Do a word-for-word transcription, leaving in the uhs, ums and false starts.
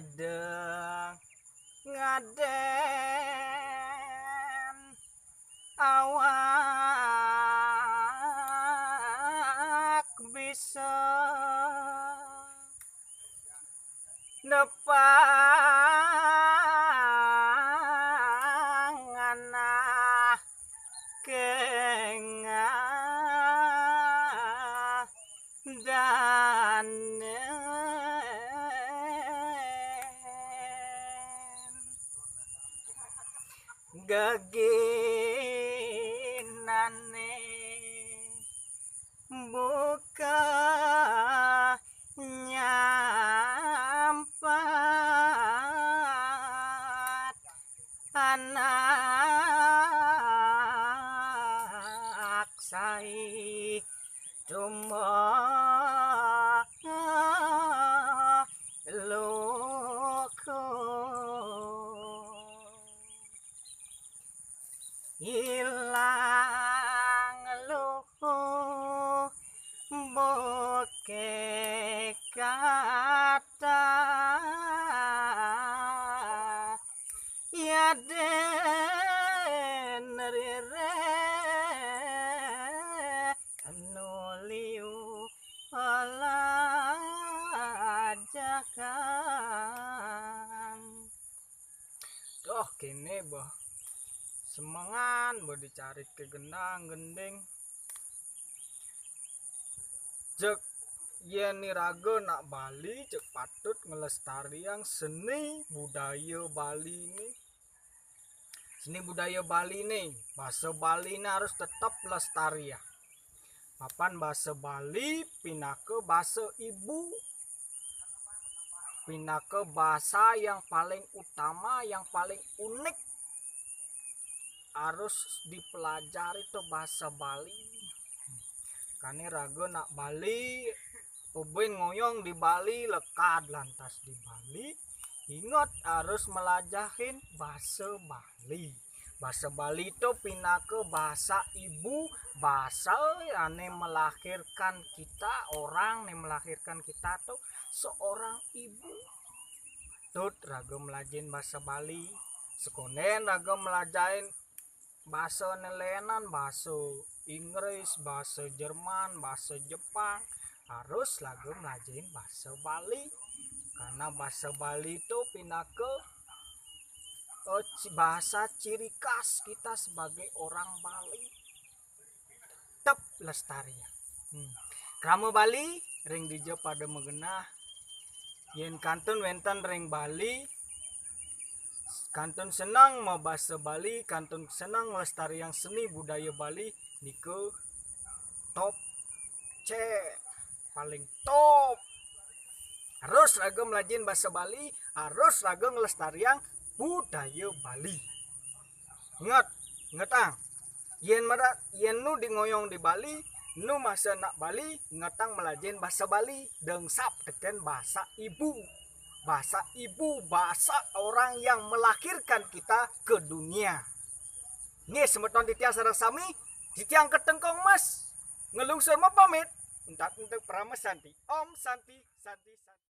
Deng ngadén awak bisa nepang anak kengah danen geginane buka nyampat anak sai tumba loko ilang luhu boke kata ya den rere nuliu pelajakan. Doh kene bah semengan bah dicari ke genang gending. Cek yen ni raga nak Bali cek patut ngelestariang seni budaya Bali ni. Seni budaya Bali ni, bahasa Bali ni harus tetap lestariang. Papan bahasa Bali pinaka bahasa ibu, pinaka bahasa yang paling utama, yang paling unik harus dipelajari tuh bahasa Bali. Kane raga nak Bali, ubin ngoyong di Bali, lekad lantas di Bali, ingat harus melajahin bahasa Bali. Bahasa Bali itu pinaka bahasa ibu, bahasa ane melahirkan kita, orang ne melahirkan kita tuh seorang ibu. Tut raga melajahin bahasa Bali, sekonden raga melajahin bahasa nelenan, bahasa Inggris, bahasa Jerman, bahasa Jepang, harus raga melajahin bahasa Bali. Karena bahasa Bali itu pinaka eh, ci- bahasa ciri khas kita sebagai orang Bali. Tetap lestariang. Hmm. Krama Bali ring dija pada magenah. Yen kantun wenten ring Bali, kantun seneng mabasa Bali, kantun seneng nglestariang seni budaya Bali, nika top cek, paling top. Harus raga melajahin basa Bali, harus raga nglestariang budaya Bali. Ingat, ingetang. Yen mara, yen nu di ngoyong di Bali, nu masa nak Bali, ingetang melajahin basa Bali, dengsap teken basa ibu. Basa ibu, basa orang yang melahirkan kita ke dunia. Nggih, semeton titiang sareng sami, titiang Ketengkong Mas ngelungsur mapamit. Entat entuk Parama Santi. Om Santi, Santi, Santi.